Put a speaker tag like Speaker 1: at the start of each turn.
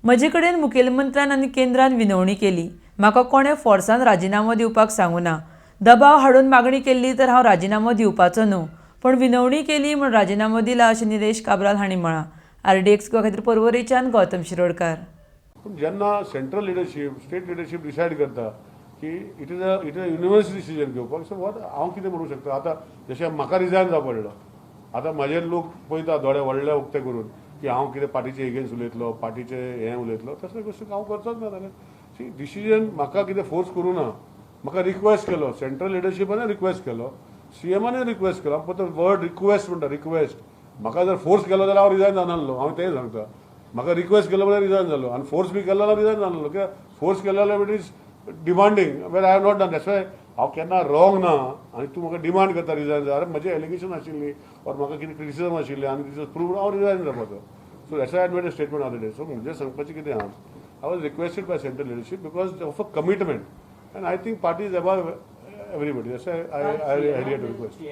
Speaker 1: म्हजे कडेन मुखेलमंत्र्यान आनी केंद्रान विनवणी केली. म्हाका कोणें फोर्सान राजिनामो दिवपाक सांगूना. दबाव हाडून मागणी केल्ली तर हांव राजिनामो दिवपाचो न्हू, पूण विनवणी केली म्हूण राजिनामो दिला अशें निलेश काब्राल हांणी म्हळां. आरडीएक्स गोवा खातीर पर्वरेच्यान गौतम शिरोडकार.
Speaker 2: पूण जेन्ना central leadership, state leadership decide करता की it is a unanimous decision घेवपाक, सो what हांव कितें म्हणूंक शकता? आतां जशें म्हाका रिजायन जावं पडलो, आतां म्हाजेर लोक पळयता दोळे व्हडले उक्ते करून की हांव कितें पार्टीचे एगेन्स्ट उलयतलो, पार्टीचे हें उलयतलो. तसले गोश्टी हांव करचोच ना. जाल्यार सी, डिसिजन म्हाका कितें फोर्स करूं ना. म्हाका रिक्वेस्ट केलो, सेंट्रल लिडरशिपान रिक्वेस्ट केलो, सीएमानय रिक्वेस्ट केलो. हांव फक्त वर्ड रिक्वेस्ट म्हणटा, रिक्वेस्ट. म्हाका जर फोर्स केलो जाल्यार हांव रिजायन जावनासलो, हांव तेंय सांगता. म्हाका रिक्वेस्ट केलो म्हणल्यार रिजायन जालो आनी फोर्स बी केलो जाल्यार रिजायन जावनासलो, कित्याक फोर्स केलो जाल्यार it is demanding where I have not done. That's why हांव केन्ना रॉंग ना आनी तूं म्हाका डिमांड करता रिजायन जा. अरे, म्हजें एलिगेशन आशिल्ली ऑर म्हाका कितें क्रिटिसिजम आशिल्लें आनी this proved, हांव रिजायन जावपाचो. So that's why I made a statement other day. So म्हजें सांगपाचें कितें आहा, I was requested by central leadership because of a commitment, and I think party is above everybody. That's I I had to request.